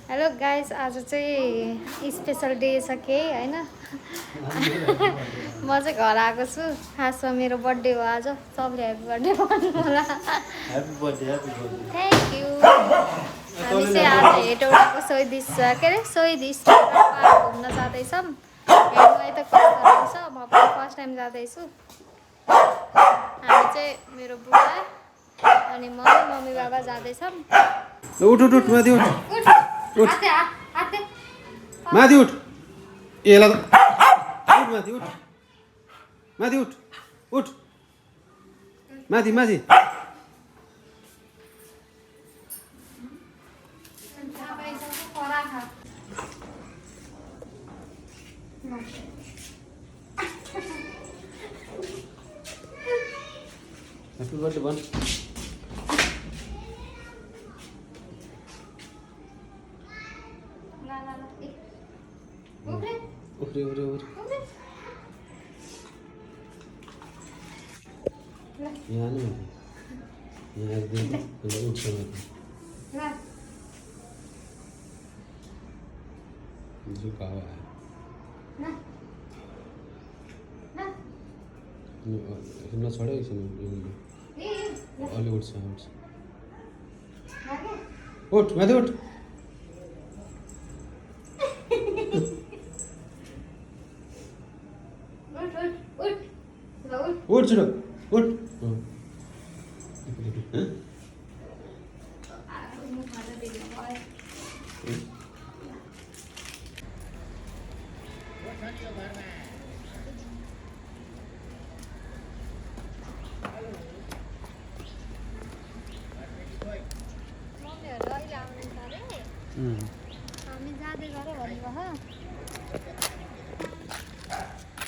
Hello guys, आज चाहिँ special day छ के हैन। म चाहिँ घर आएको छु। खासमा मेरो बर्थडे हो आज। सबले ह्यापी बर्थडे भन्नु होला। Happy birthday thank you. हामी चाहिँ आज हेटौडाको शहीद स्टोर पार्क घुम्न जाँदैछौँ। हेर्नुलाई त कस्तो रहेछ, म पनि फर्स्ट टाइम जाँदैछु। हामी चाहिँ मेरो बुबा अनि मम्मी बाबा जाँदैछौँ। उठ उठ उठ माथि उठ उठ माथि उठ एला उठ माथि उठ माथि उठ उठ माथि माथि ह्यापी बर्थडे भन् उफ्रे उफ्रे उफ्रे यहाँ नहीं यहाँ दे दो उठ समय जो कहा है हिम्मत छोड़े इसने अलग उठ सा उठ मैं उठ उठ छिटो उठ हामी जाँदै गरे भन्नुभयो।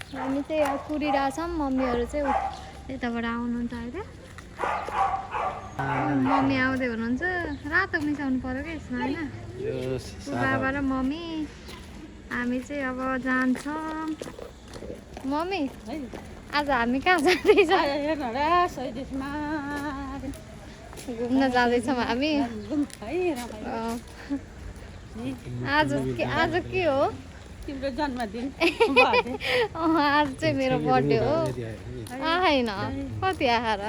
हामी चाहिँ यहाँ कुरिरहेछौँ। मम्मीहरू चाहिँ यताबाट आउनुहुन्छ अहिले। मम्मी आउँदै हुनुहुन्छ। रातो मिसाउनु पर्यो कि यसमा होइन। बाबा र मम्मी हामी चाहिँ अब जान्छौँ। मम्मी आज हामी कहाँ जाँदैछौँ? घुम्न जाँदैछौँ हामी। आज के हो? तिम्रो जन्मदिन। आज चाहिँ मेरो बर्थडे हो। आएन कति आएर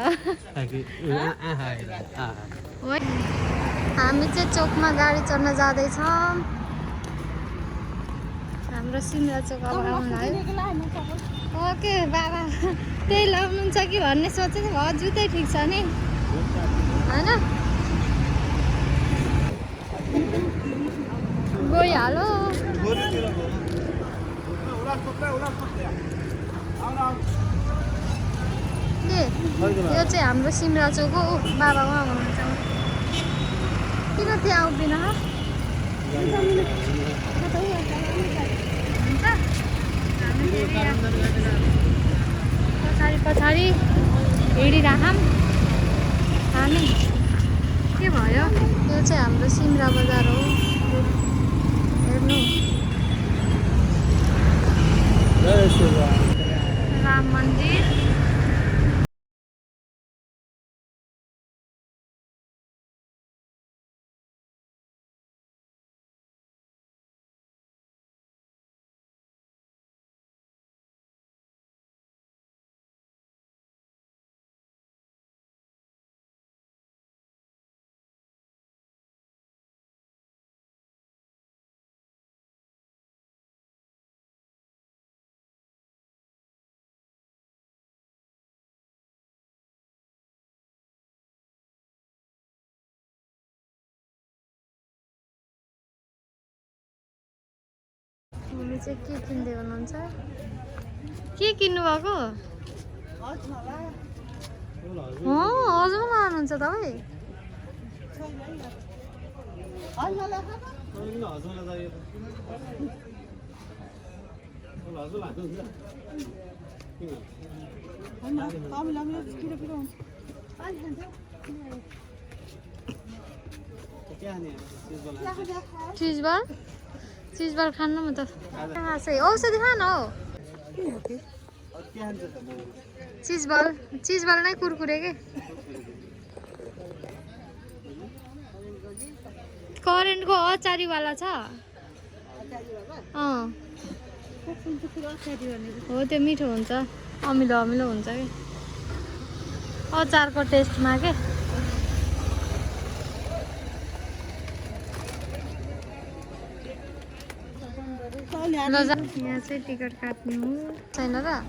हामी चाहिँ चोकमा गाडी चढ्न जाँदैछौँ। हाम्रो सिमरा चोक अब आउनु लाग्यो। ओके बाबा त्यही लाउनुहुन्छ कि भन्ने सोचेको भए जुत्तै ठिक छ नि होइन। गइहालो। यो चाहिँ हाम्रो सिमरा चोक हो। बाबा उहाँ हुनुहुन्छ। किन त्यहाँ उभिन पछाडि पछाडि हिँडिराखौँ हामी। के भयो? यो चाहिँ हाम्रो सिमरा बजार हो। हेर्नु राम मन्दिर। मम्मी चाहिँ के किन्दै हुनुहुन्छ? के किन्नु भएको? हजुर लानुहुन्छ तपाईँ? चिज बल खानु म त। औषधि खान हो। चिज बल नै कुरकुरे के करेन्टको अचारीवाला छ हो त्यो मिठो हुन्छ अमिलो अमिलो हुन्छ कि अचारको टेस्टमा के यहाँ चाहिँ टिकट काट्ने हो छैन र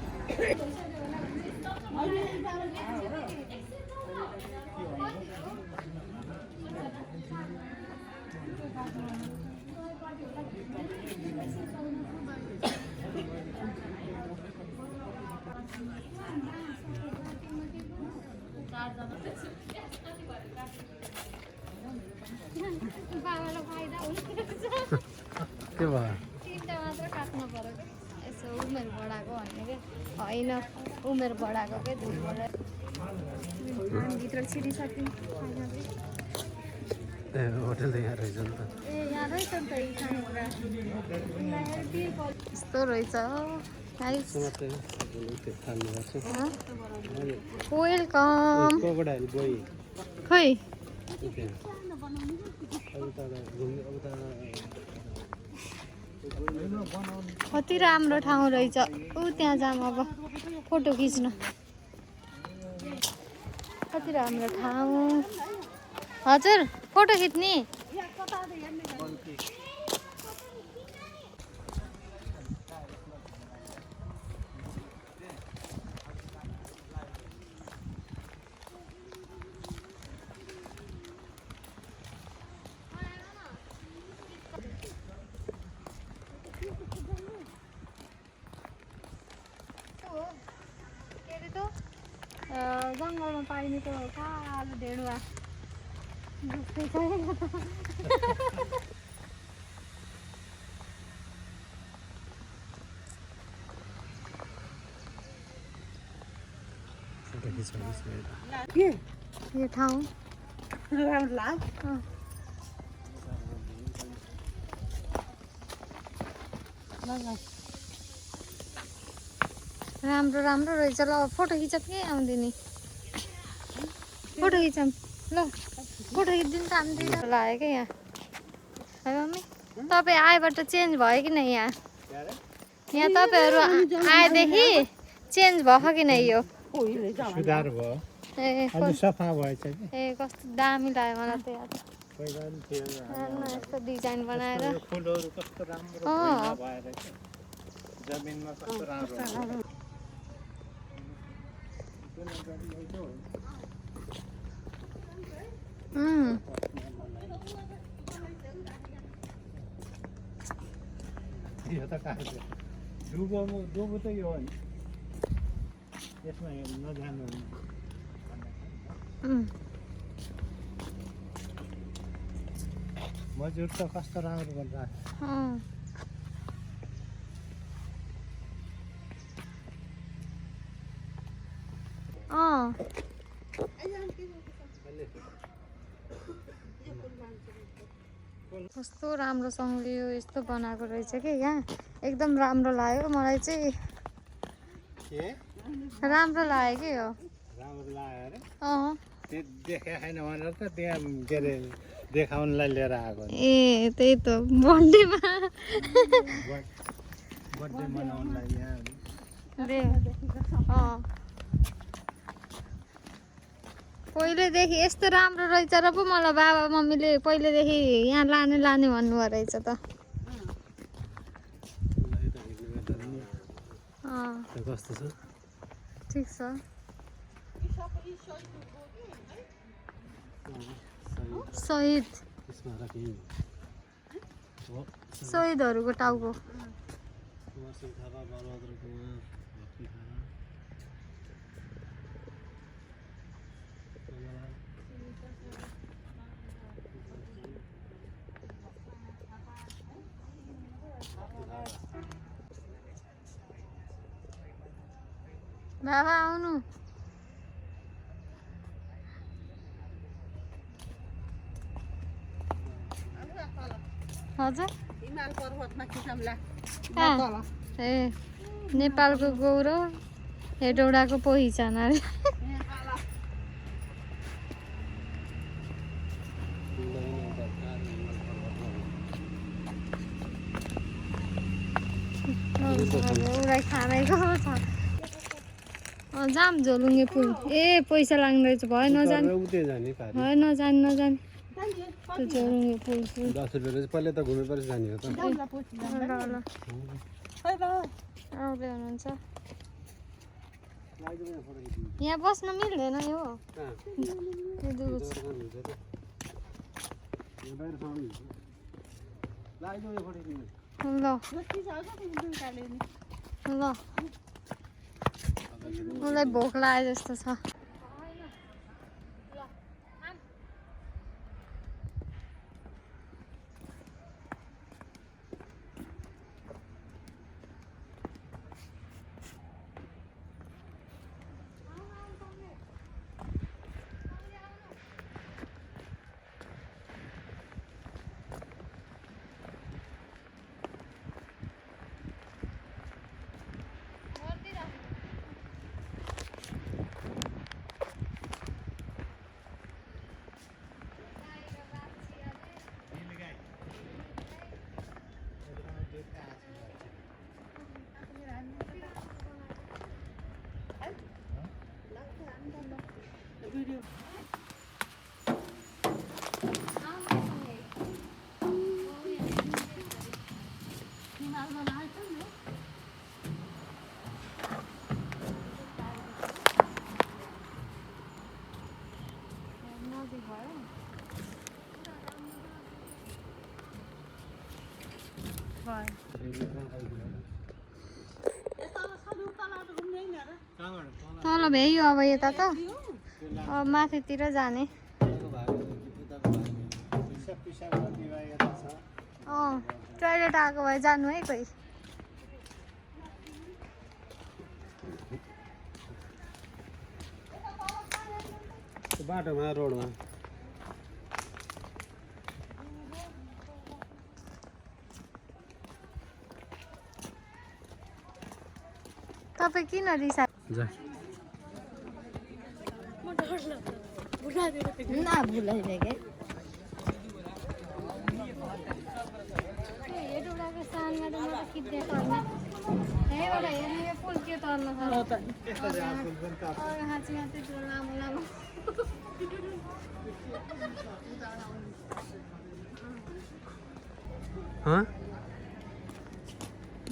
बाबालाई फाइदा हुन्छ के भयो तिनवटा मात्र काट्नु पर्यो कि यसो उमेर बढाएको भन्ने क्या होइन उमेर बढाएको के धुल भित्र छिरिसक्यो ए होटल त यहाँ रहेछ नि त ए यहाँ रहेछ नि त यी खानेकुरा यस्तो रहेछ गाइस वेलकम खोइ कति राम्रो ठाउँ रहेछ ऊ त्यहाँ जाऊँ अब फोटो खिच्न कति राम्रो ठाउँ हजुर फोटो खिच्ने जङ्गलमा पाइने त कालो ढेँडुवा जस्तै छ यो ठाउँ राम्रो राम्रो रहेछ ल फोटो खिचौँ कि आउँदिनी फोटो खिचौँ ल फोटो खिचिदिनु त हामी दुईजना लाग्यो क्या यहाँ है मम्मी तपाईँ आएबाट चेन्ज भयो कि नै यहाँ यहाँ तपाईँहरू आएदेखि चेन्ज भयो कि नै यो सुधार भयो ए सफा भएछ कि ए कस्तो दामी लाग्यो मलाई त यहाँ यस्तो डिजाइन बनाएर फुलहरू कस्तो राम्रो भएर जमिनमा कस्तो राम्रो यो त डुबो त यो हो नि यसमा नजानु मजुर त कस्तो राम्रो गरिरहेको कस्तो राम्रोसँगले यो यस्तो बनाएको रहेछ कि यहाँ एकदम राम्रो लाग्यो मलाई चाहिँ राम्रो लाग्यो कि यो राम्रो लाग्यो अरे अँ त्यो देखे छैन भनेर त त्यहाँ के अरे देखाउनलाई लिएर आएको ए त्यही त बर्थडेमा बर्थडे मनाउनलाई यहाँ पहिलेदेखि यस्तो राम्रो रहेछ र पो मलाई बाबा मम्मीले पहिलेदेखि यहाँ लाने भन्नुभयो रहेछ त कस्तो छ ठिक छ शहीद शहीदहरूको टाउको बाबा आउनु हजुर हिमाल पर्वतमा खिचौँला ए नेपालको गौरव हेटौडाको पहिचान अरे उराई खानाइको छ जाम झोलुङ्गे पुल ए पैसा लाग्दैछ भयो नजाने उतै जाने पारि भयो नजाने त्यो झोलुङ्गे पुल 10 रुपैयाँ चाहिँ पहिला त घुमेपछि जाने हो त ल आउँदै हुनुहुन्छ यहाँ बस्न मिल्दैन यो यो दुगो छ ल मलाई भोक लाग्यो जस्तो छ तल भ्याइयो अब यता त अब माथितिर जाने टोइलेट आएको भए जानु है कोही बाटोमा रोडमा तपाईँ किन रिसा जा ना भुलाइदिए के हेटौँडाको सानमा त म त किन्ने पर्ने यहीँबाट हेर्ने यो पुल के तर्न छ हाँची त्यो लामो लामो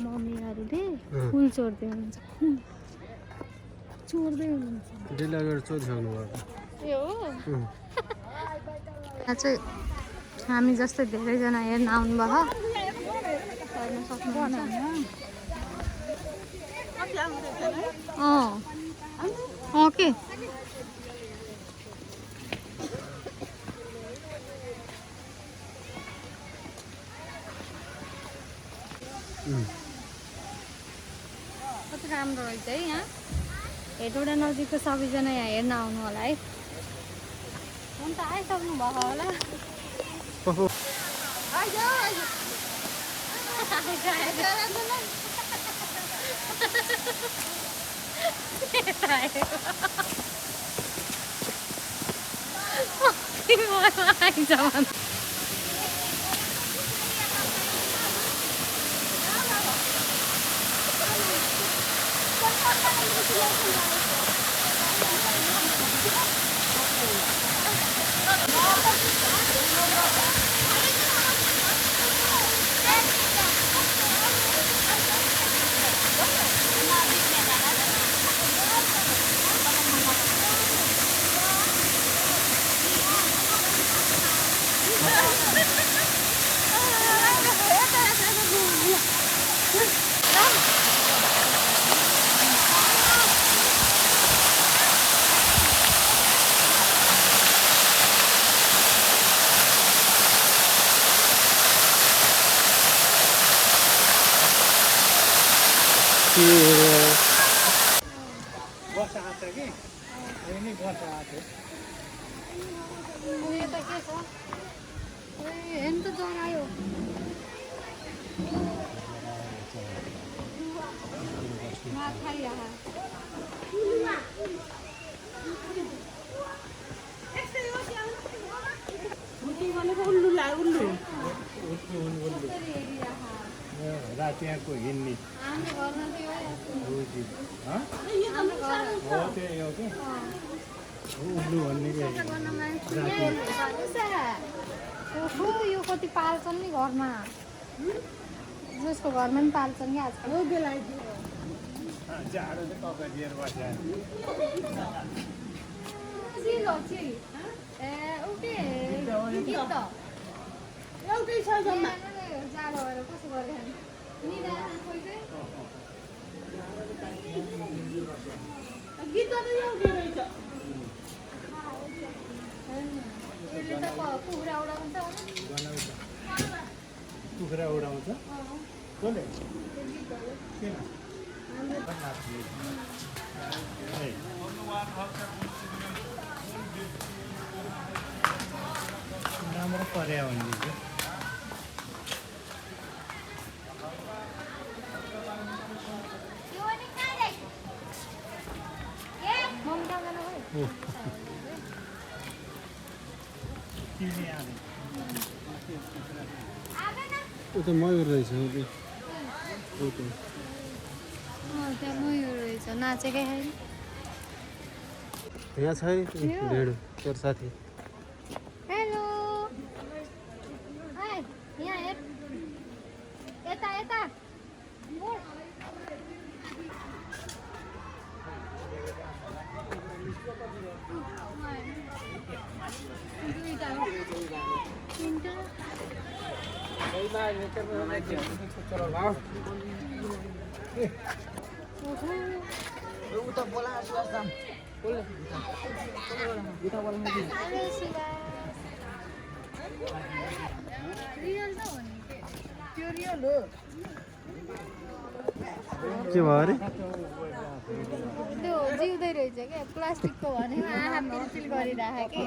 मम्मीहरूले फुल चोर्दै हुनुहुन्छ डेला गरेर चोर्छाउनु भयो यो यहाँ चाहिँ हामी जस्तै धेरैजना हेर्न आउनुभयो हेर्न सक्नुहुन्छ के कति राम्रो रहेछ है यहाँ हेटौँडा नजिकको सबैजना यहाँ हेर्न आउनु होला है हुन त आइसक्नु भयो होला वर्षा आएको छ कि नि वर्षा आएको यता के छ हेर्नु त जरायो उल्लु ला उल्लु उल्लु राति यहाँको हिँड्ने हाम्रो घरमा त्यो रोजी हाम्रो घर हो त्यही हो कि उल्लु भन्ने कि ओहो यो कति पाल्छन् नि घरमा जसको घरमा पनि पाल्छन् कि आजकल जाडो चाहिँ कपडा दिएर बस्यो चिलो चिल ए ओके गीत त एउटै छ जम्मा जाडो भएर कसो गरेर निदा खोइ चाहिँ गीत त एउटै रहेछ यसले त कुखुरा उडाउँछ कुखुरा उडाउँछ कसले किन राम्रो पर्या भन्ने उता मयूर रहेछ त्यहाँ मयूर रहेछ नाचेकै छैन यहाँ छ है ढेँडो तेरो साथी हेलो यहाँ हेर यता यता के भयो अरे त्यो जिउँदै रहेछ क्या प्लास्टिकको भनेको आँखा पिलपिल गरिराखे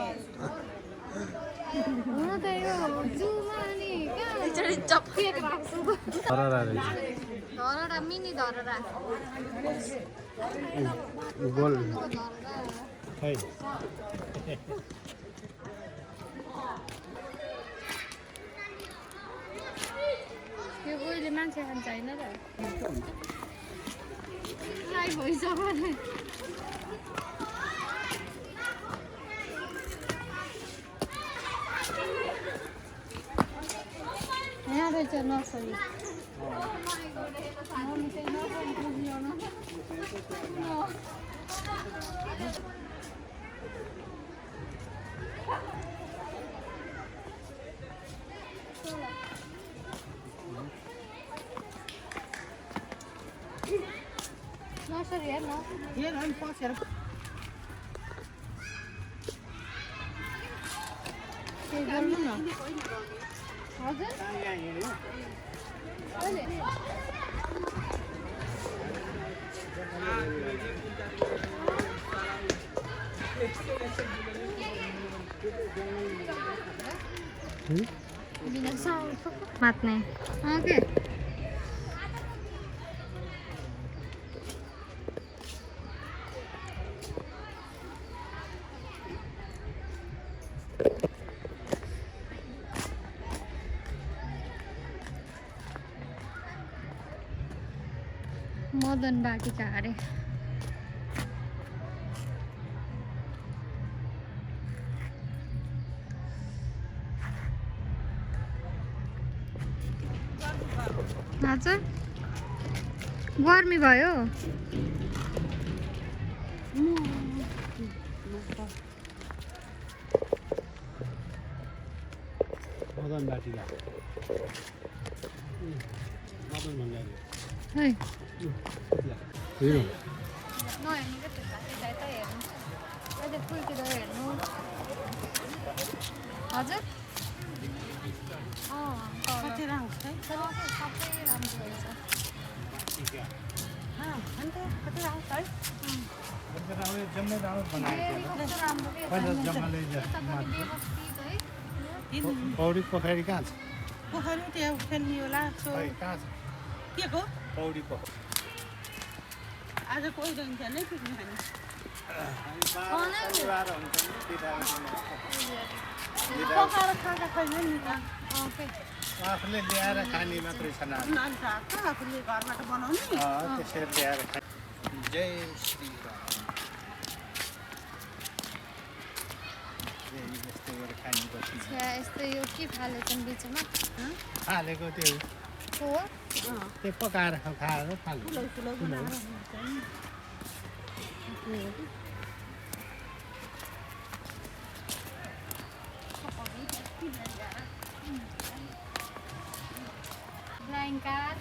कि हुन त यो जूमा अनि कहाँ पेक राख्छु धरहरा रहेछ धरहरा मिनी धरहरा गोल खै त्यो कोहीले मान्छे खान्छ होइन र ट्राई भइसक्यो नि यहाँ रहेछ नर्सरी नर्सरी हेर्न हेर अनि पसेर केही गर्नु न हजुर कहिले मात्ने ओके मदन बाटिका अरे हजुर गर्मी भयो मदन बाटिका मदन भन्ने है हिँडो नहेर्नु क्या त्यो साथीलाई त हेर्नु अहिले फुल्की दही हेर्नु हजुर कति राख्छ है सबै राम्रो रहेछ अन्त कति राख्छ है जम्मै राम्रो बनाएको कस्तो राम्रो के पहिला जम्माले यतापट्टि बेबस्ती है पौडी पोखरी कहाँ छ पोखरी त्यहाँ खेल्ने होला सो खै कहाँ छ के को पौडी पोखरी आज कोही रहन्छ नै पिक्निक खाने ओके आफूले ल्याएर खाने मात्रै छ नानी। नानी आएको आफूले घरबाट बनाउने त्यसरी ल्याएर खाने। जय श्री राम। यस्तो गरेर खाने बस्नु छ्या यस्तो यो के फालेछन् बिचमा फालेको त्यो हो त्यो पकाएर खाएर फाल्नु। ठुलो ठुलो बनाएर हुन्छ नि। ब्ल्याङ्केट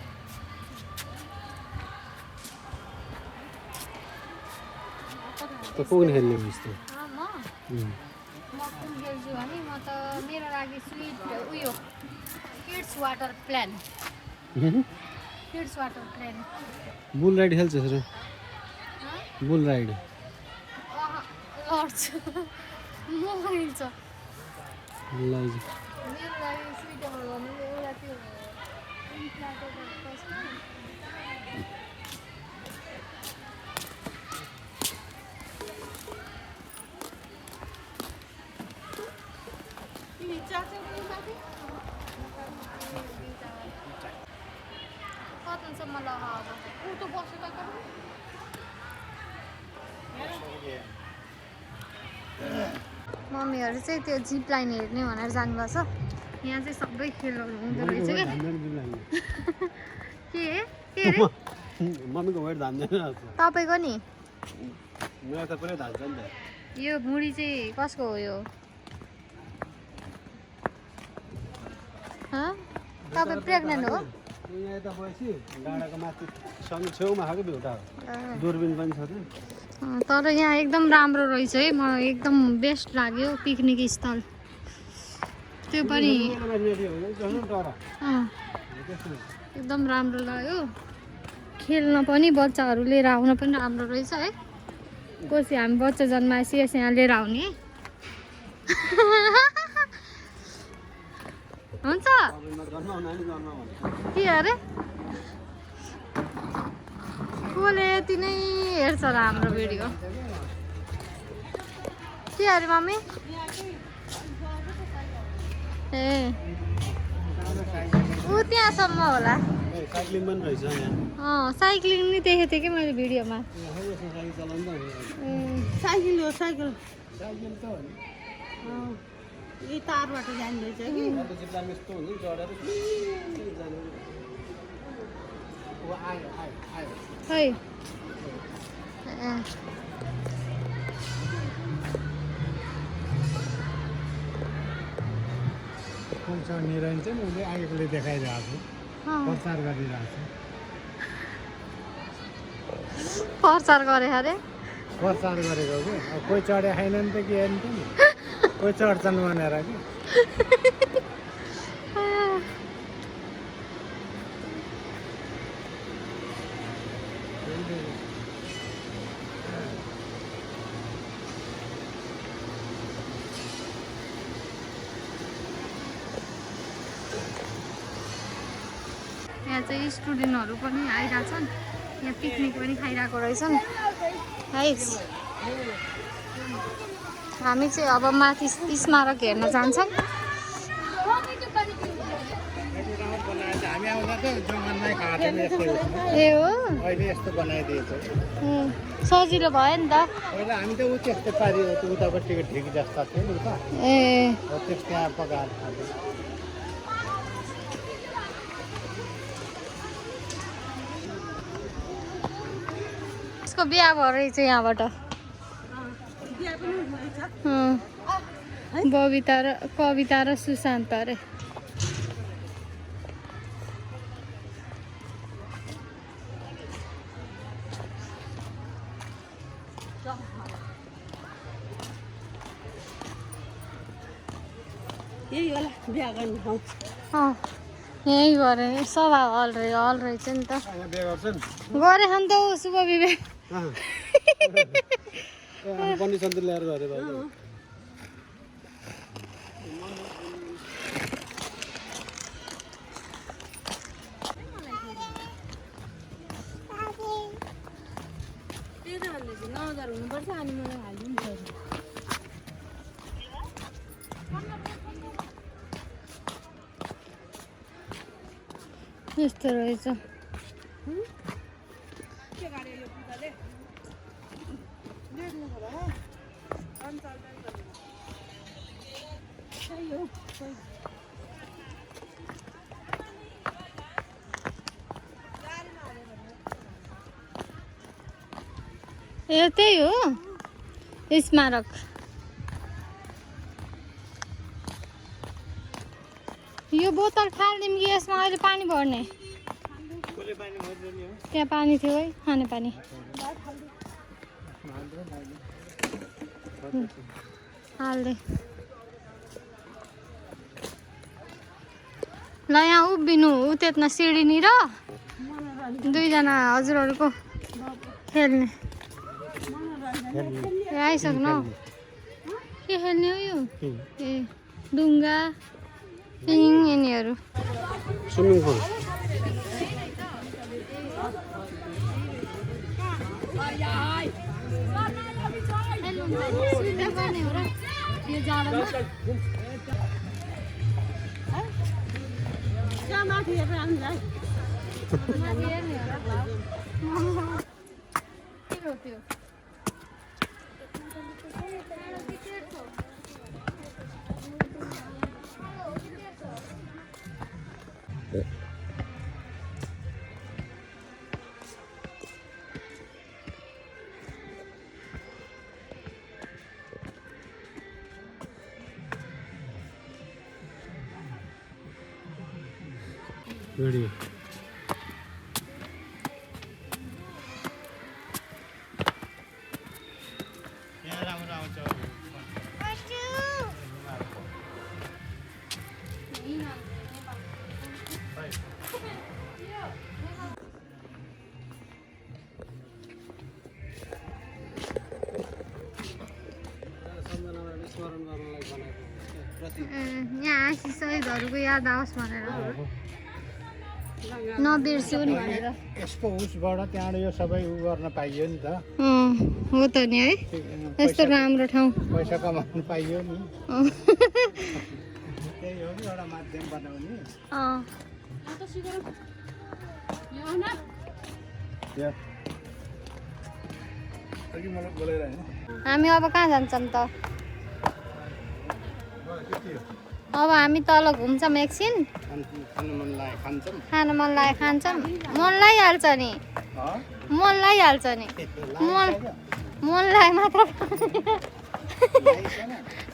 त कोन खेल्ने जस्तो म कुन खेल्छु भने म त मेरो लागि स्विट उयो kids water plan kids water plan bull ride खेल्छस् र बुल राइड लड्छु म खेल्छ ल मेरो लागि स्विटेबल भने एउटा त्यो इन्फ्लाटेबल कस्तो तिमी चाच्याको माथि कतिसम्म लगाएको ऊ त बसेर गर्नु। मम्मीहरू चाहिँ त्यो जिप लाइन हेर्ने भनेर जानुभएको छ यहाँ चाहिँ सबै खेलहरू हुँदो रहेछ क्या के के अरे मम्मीको वेट धान्दैन तपाईँको नि मेरो त पुरै धान्छ नि त यो मुढी चाहिँ कसको हो यो तपाईँ प्रेग्नेन्ट हो यहाँ यता बएपछि डाँडाको माथि छेउमा खाएको भ्यूटा हो दूरबिन पनि छ त्यहाँ तर यहाँ एकदम राम्रो रहेछ है मलाई एकदम बेस्ट लाग्यो पिकनिक स्थल त्यो पनि एकदम राम्रो लाग्यो खेल्न पनि बच्चाहरू लिएर आउन पनि राम्रो रहेछ है कसै हामी बच्चा जन्माएपछि यस यहाँ लिएर आउने हुन्छ के अरे कसले यति नै हेर्छ र हाम्रो भिडियो के अरे मम्मी ए ऊ त्यहाँसम्म होला साइक्लिङ पनि रहेछ यहाँ साइक्लिङ नि देखेको थिएँ कि मैले भिडियोमा साइकल चलाउनु त साइकल हो साइकल साइकल त हो नि यही तारबाट जाँदैछ कि जिप्लामा यस्तो हुन्छ चढेर जानु आयो आयो आयो खै कौन निरन चाहिँ उसले आगेकोले देखाइरहेको छु प्रचार गरिरहेको छु प्रचार गरे अरे प्रचार गरेको कि अब कोही चढे छैन नि त के नि त नि कोही चढ्छन् भनेर कि यहाँ चाहिँ स्टुडेन्टहरू पनि आइरहेछन् यहाँ पिकनिक पनि खाइरहेको रहेछन् है हामी चाहिँ अब माथि स्मारक हेर्न जान्छौँ हामी आउँदा त जङ्गलमै खाएको थियौँ यस्तै ए हो अहिले यस्तो बनाइदिएको सजिलो भयो नि त पहिला हामी त ऊ त्यस्तो पारि उतापट्टिको ठिक जस्ता थियो नि त ए त्यस त्यहाँ पकाएर खाँदै यसको बिहा भयो रहेछ यहाँबाट बिहा पनि भएछ बबिता र कविता र सुशान्त अरे यही होला बिहा गर्ने ठाउँ यहीँ गरे सभा हल रहेछ नि त यहाँ बिहे गर्छन् गरेछ नि त ऊ शुभ विवेक कन्डिसन त ल्याएर गरे त्यही त भन्दैछु 9000 हुनुपर्छ अनि मलाई हालिदिनु पर्छ यस्तो रहेछ ए त्यही हो स्मारक यो बोतल फाल्दिउँ कि यसमा अहिले पानी भर्ने त्यहाँ पानी थियो है खाने पानी हाल्दे ल यहाँ उभिनु उतेत्न सिँढी र दुईजना हजुरहरूको खेल्ने आइसक्नु के खेल्ने हो यो ए डुङ्गा पिङ यिनीहरू स्विमिङ पुल माथि हेरेर हामीलाई Ready. यहाँ आसी शहीदहरूको याद आओस् भनेर नबिर्स्यौ नि भनेर यसको उसबाट त्यहाँबाट यो सबै उ गर्न पाइयो नि त हो त नि है यस्तो राम्रो ठाउँ पैसा कमाउनु पाइयो नि त्यही हो कि एउटा माध्यम बनाउने हामी अब कहाँ जान्छौँ त अब हामी तल घुम्छौँ एकछिन खान मन लाग्यो खान्छौँ मन लागिहाल्छ नि मन लागिहाल्छ नि मन लागे मात्र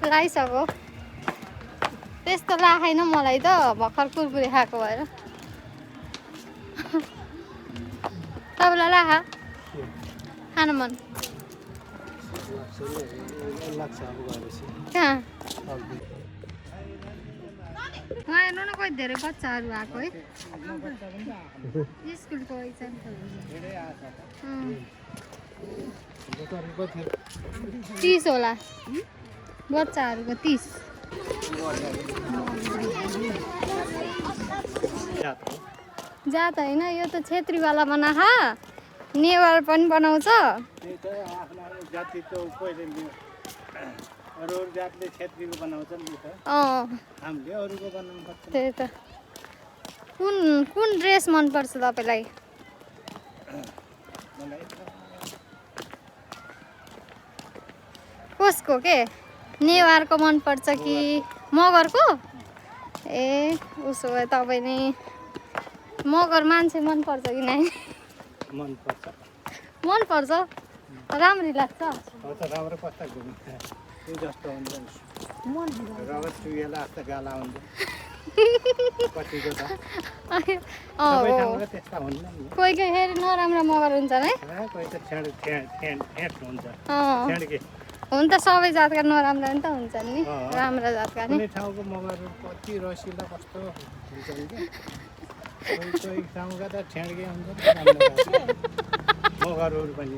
लागिसक्यो त्यस्तो लागेन मलाई त भर्खर कुरकुरे खाएको भएर तपाईँलाई लागा खान मन कहाँ वहाँ हेर्नु न कति धेरै बच्चाहरू आएको है स्कुलको एक्जाम 30 होला बच्चाहरूको 30 जात होइन यो त छेत्रीवाला बनाहा नेवार पनि बनाउँछ अरू जातले छेत्रीको बनाउँछन् नि त हामीले अरूको बनाउनु पर्छ त्यही त कुन ड्रेस मन पर्छ तपाईलाई कसको के नेवारको मन पर्छ कि मगरको ए उसो भए तपाईले मगर मान्छे मन पर्छ कि नै मन पर्छ राम्री लाग्छ हो त राम्रो कस्ता घुम्नु त्यो जस्तो हुन्छ रगत चुहेला जस्तो गाला हुन्छ कतिको त त्यस्ता हुन्न नि कोही कोही फेरि नराम्रो मगर हुन्छ है कोही त ठेट हुन्छ हुन त सबै जातका नराम्रा नि त हुन्छन् नि राम्रा जातका नि कुनै ठाउँको मगरहरू कति रसिला कस्तो हुन्छ नि कोही ठाउँका त ठेड्के हुन्छ मगरहरू पनि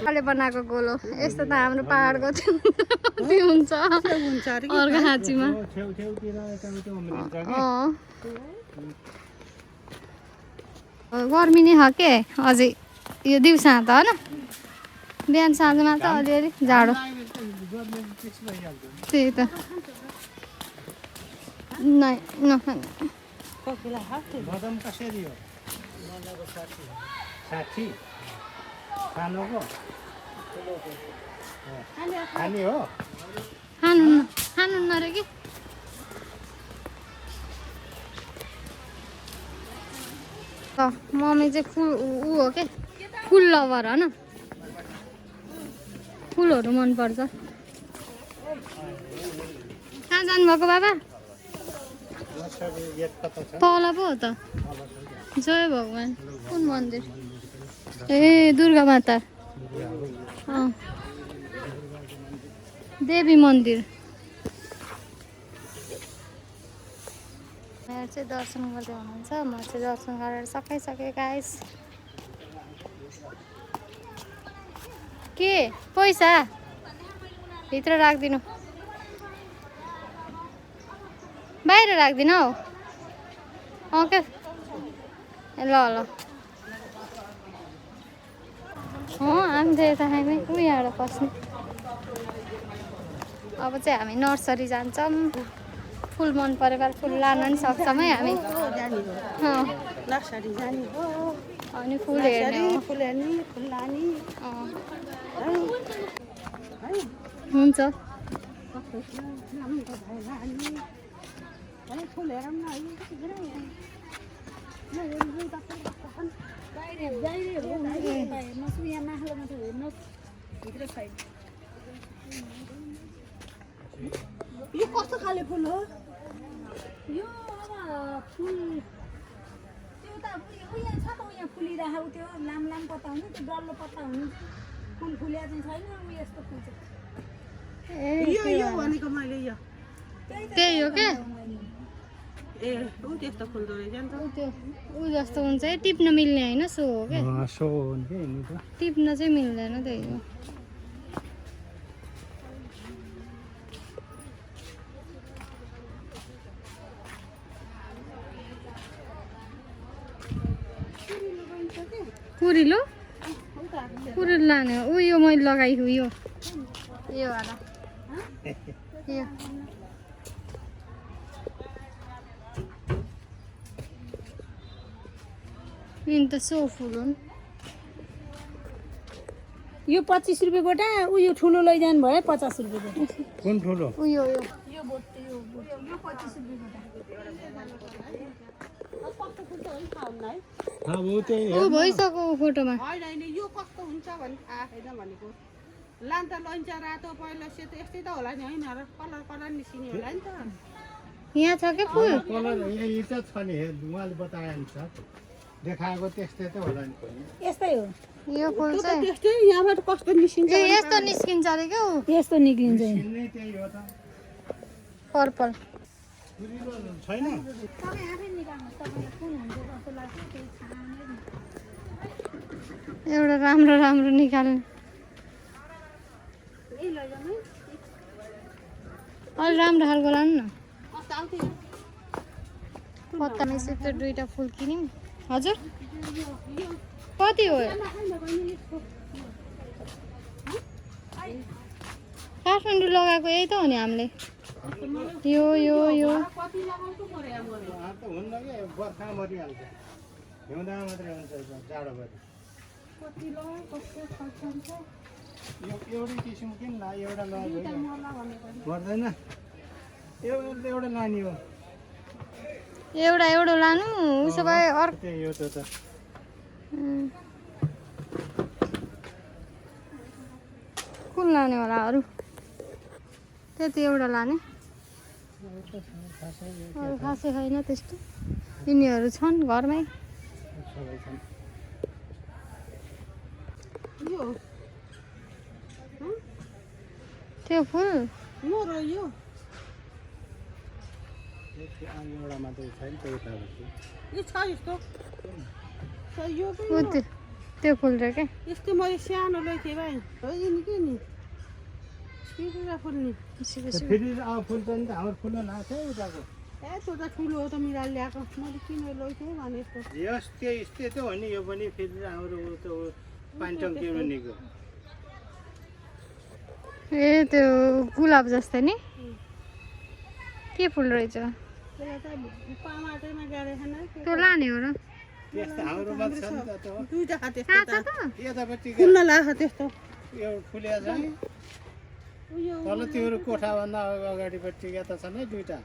के बनाएको गोलो यस्तो त हाम्रो पहाडको हुन्छ अर्को हाँचीमा गर्मी नै हो के अझै यो दिउँसो त होइन बिहान साँझमा त अलिअलि जाडो त्यही त नै नखाने कोकीलाई हाल्थ्यो बदम कसरी हो 60 सानोको खाने हो खानुहुन्न रे कि मम्मी चाहिँ फुल ऊ हो के फुल लभर हो न फुलहरू मनपर्छ कहाँ जानुभएको बाबा नर्सरी एक कता छ तल पो हो त जय भगवान् कुन मन्दिर ए दुर्गा माता अँ देवी मन्दिर यहाँ चाहिँ दर्शन गर्दै हुनुहुन्छ म चाहिँ दर्शन गरेर सकाइसकेँ गाइस के पैसा भित्र राख्दिनु बाहिर राख्दिन हौ के ल ल हामी चाहिँ यता हामी यहाँबाट पस्ने अब चाहिँ हामी नर्सरी जान्छौँ फुल मन परेको फुल लान नि सक्छौँ है हामी नर्सरी जाने हो अनि फुल हेर्ने हो फुल हेर्ने फुल लाने हुन्छ फुल हेरौँ न यो कस्तो खाले फुल हो यो अब फुल त्यो त उयो छ त उयो फुलिरहेको त्यो लाम पत्ता हुने त्यो डल्लो पत्ता हुने फुल फुल्या चाहिँ छैन उयो यस्तो फुल चाहिँ यो भनेको मैले यो त्यही हो क्या ए ऊ त्यस्तो फुल्दो रहेछ नि त त्यो ऊ जस्तो हुन्छ है टिप्न मिल्ने होइन सो हो क्या सो हो नि के नि त टिप्न चाहिँ मिल्दैन त्यही हो कुरिलो कुरिलो लाने हो ऊ यो मैले लगाएको यो वाला यो यिन त सो फुल हुन् यो 25 रुपियाँ गोटा उयो ठुलो लैजानु भयो 50 रुपियाँ गोटा कुन ठुलो उयो यो बोट यो 25 रुपियाँ गोटा अब त्यही ऊ भइसक्यो फोटोमा होइन यो कस्तो हुन्छ भने थाहा छैन भनेको लान्ता लैन्छ रातो पहिला सेतो यस्तै त होला नि होइन र कलर निस्किने होला नि त यहाँ छ क्या फुल कलर यही त छ नि उहाँले बताए अनुसार देखाएको त्यस्तै त होला नि यस्तै हो यो फुल चाहिँ त्यस्तै यहाँबाट कस्तो निस्किन्छ ए यस्तो निस्किन्छ अरे क्या ऊ यस्तो निक्लिन्छ किन्ने त्यही हो त पर्पल कुरिलो छैन तपाईँ आफै निकाल्नुहोस् तपाईँलाई कुन हुन्छ जस्तो लाग्छ त्यही छान्ने नि एउटा राम्रो निकाल्ने यही लैजाउँ है अलि राम्रो खालको लानु न कस्तो आउँथ्यो पत्ता मिसी त्यो दुईटा फुल किन्यौँ हजुर कति हो काठमाडौँ लगाएको यही त हो नि हामीले यो कति लगाउँछु पऱ्यो अब त हुन्न कि बर्खा मरिहाल्छ हिउँदा मात्रै हुन्छ जाडोभरि कति लगायो कस्तो खर्च हुन्छ यो एउटै किसिम किन न एउटा लगाएको पर्दैन एउटा नानी हो एउटा लानु उसो भए अर्को त्यही हो त कुन लाने होला अरू त्यति एउटा लाने अरू खासै छैन त्यस्तो यिनीहरू छन् घरमै यो त्यो फुल मोर यो एउटा मात्रै छैन त्यो यो छ यस्तो यो ऊ पनि त्यो फुल र क्या यस्तो मैले सानो लैथेँ भाइ हो नि के नि स्पिडमा फुल्ने फेरि अब फुल्छ नि त हाम्रो फुल्न लाग्छ उताको ए त्यो त ठुलो हो त मिलाएर ल्याएको मैले किन लैथेँ भने यस्तो यस्तै त हो नि यो पनि फेरि हाम्रो त्यो पानी टङ्कीमा निको ए त्यो गुलाब जस्तै नि के फुल रहेछ त्यसलाई चाहिँ पामाटैमा गाडेछन् त्यो लाने हो र त्यस्तो हाम्रोमा छ नि त त्यो दुईटा खा त्यस्तो काँचो त त यतापट्टि कुन्न लाग्छ त्यस्तो एउटा फुलिया छ नि उयो तल तिम्रो कोठाभन्दा अगाडिपट्टि यता छ नि दुईटा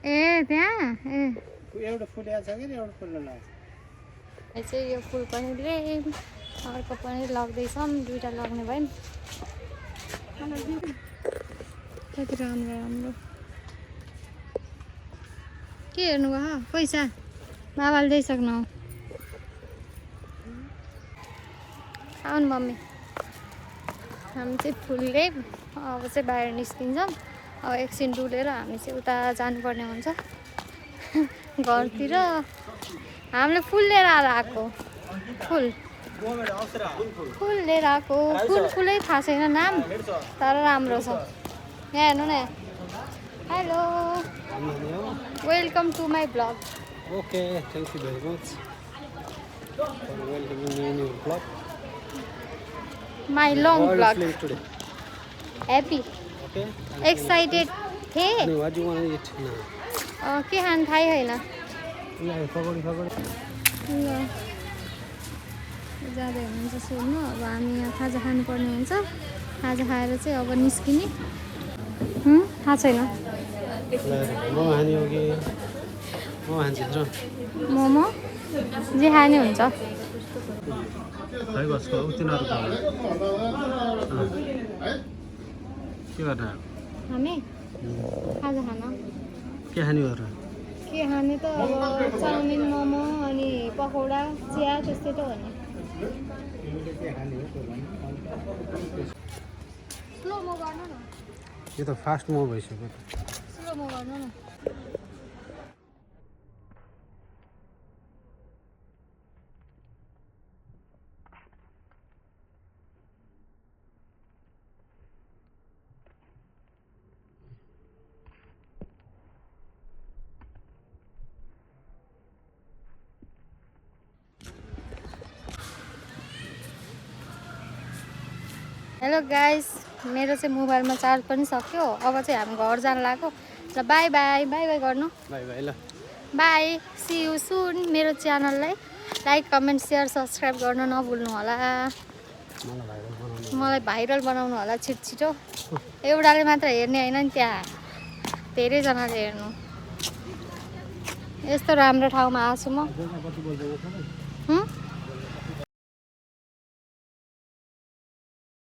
ए त्यहाँ ए एउटा फुलिया छ कि एउटा फुल्न लाग्छ यो चाहिँ यो फुल पनि रे अर्को पनि लग्दैछौँ दुईवटा लग्ने भयो नि कति राम्रो राम्रो के हेर्नु भयो पैसा बाबाले दिइसक्नु खाऊ न मम्मी हामी चाहिँ फुलले अब चाहिँ बाहिर निस्किन्छौँ अब एकछिन डुलेर हामी चाहिँ उता जानुपर्ने हुन्छ घरतिर हामीले फुल लिएर आएको फुल फुल लिएर आएको फुलै थाहा छैन नाम तर राम्रो छ यहाँ हेर्नु न hello welcome to my vlog okay thank you very much welcome in new vlog my long vlog today happy okay excited थिएँ what do want it now के खानु थाहै होइन ल पकडी ल जाँदै हुनुहुन्छ सोध्नु अब हामी यहाँ खाजा खानुपर्ने हुन्छ खाजा खाएर चाहिँ अब निस्किने थाहा छैन मोमो खाने हो कि मोमो खान्छ मोमो जे खाने हुन्छ खै बसको तिनीहरूको के गर्न हामी खाजा खान के खाने हो र के खाने त अब चाउमिन मोमो अनि पकौडा चिया त्यस्तै त हो नि स्लोमो गर्नु न यो त फास्ट मोमो भइसक्यो स्लोमो गर्नु न हेलो गाइस मेरो चाहिँ मोबाइलमा चार्ज पनि सक्यो अब चाहिँ हामी घर जान लाग्यो ल बाई बाई बाई बाई गर्नु बाई बाई ल बाई सी यु सुन मेरो च्यानललाई लाइक कमेन्ट सेयर सब्सक्राइब गर्न नभुल्नु होला मलाई भाइरल बनाउनु होला छिटो एउटाले मात्र हेर्ने होइन नि त्यहाँ धेरैजनाले हेर्नु यस्तो राम्रो ठाउँमा आएको छु म